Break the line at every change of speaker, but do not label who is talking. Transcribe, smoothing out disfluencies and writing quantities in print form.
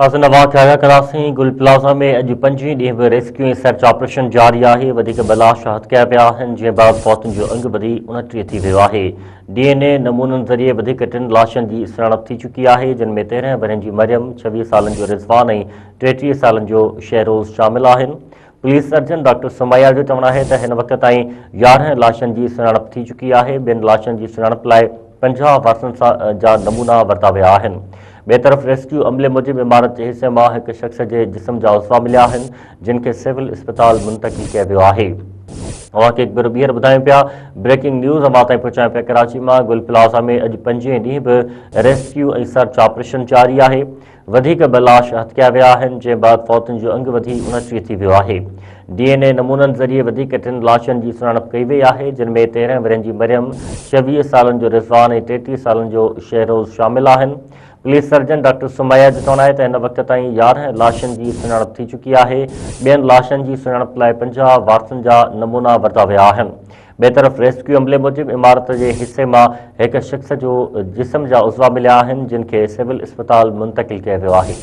ناظرين اوهان کي آگاهه ڪنداسين گل پلازا ۾ اڄ پنجين ڏينهن به ريسڪيو ۽ سرچ آپريشن جاري آهي وڌيڪ ٻه لاش هٿ ڪيا ويا آهن جنهن بعد فوتن جو انگ وڌي 29 ٿي ويو آهي ڊي اين اي نمونن ذريعي وڌيڪ ٽن لاشن جي سڃاڻپ ٿي چڪي آهي جن ۾ 13 ورهين جي مريم 26 سالن جو رضوان ۽ 33 سالن جو شهروز شامل آهن پوليس سرجن ڊاڪٽر سميا جو چوڻ آهي ته هن وقت تائين 11 لاشن جي سڃاڻپ ٿي چڪي آهي، ٻين لاشن جي سڃاڻپ لاء 50 وارثن جا نمونا ورتا ويا آهن. ٻئي طرف ريسڪيو عملي موجب عمارت جي حصي مان هڪ شخص جي جسم جا عضوا مليا آهن، جن کي سول اسپتال منتقل ڪيو ويو آهي. اوهان کي هڪ ڀيرو ٻيهر ٻڌايون پيا بريڪنگ نيوز اوهان تائين پهچايون پيا ڪراچي مان گل پلازا ۾ اڄ پنجين ڏينهن به ريسڪيو ۽ سرچ آپريشن جاري آهي. وڌيڪ ٻه لاش هٿ ڪيا ويا آهن، جنهن بعد فوتين جو انگ وڌي 29 ٿي ويو آهي. ڊي اين اي نمونن ذريعي وڌيڪ ٽن لاشن جي سڃاڻپ ڪئي وئي آهي، جن ۾ 13 ورهين جي مريم، 26 سالن جو رضوان ۽ 33 سالن جو شهروز شامل آهن. پوليس سرجن ڊاڪٽر سميا جو چوڻ آهي ته هن وقت تائين 11 لاشن جي سڃاڻپ ٿي چڪي آهي، ٻين لاشن جي سڃاڻپ لاء 50 وارثن جا نمونا ورتا ويا آهن. ٻئي طرف ريسڪيو عملي موجب عمارت جي حصي مان هڪ شخص جو جسم جا عضوا مليا آهن جن کي سول اسپتال منتقل ڪيو ويو آهي.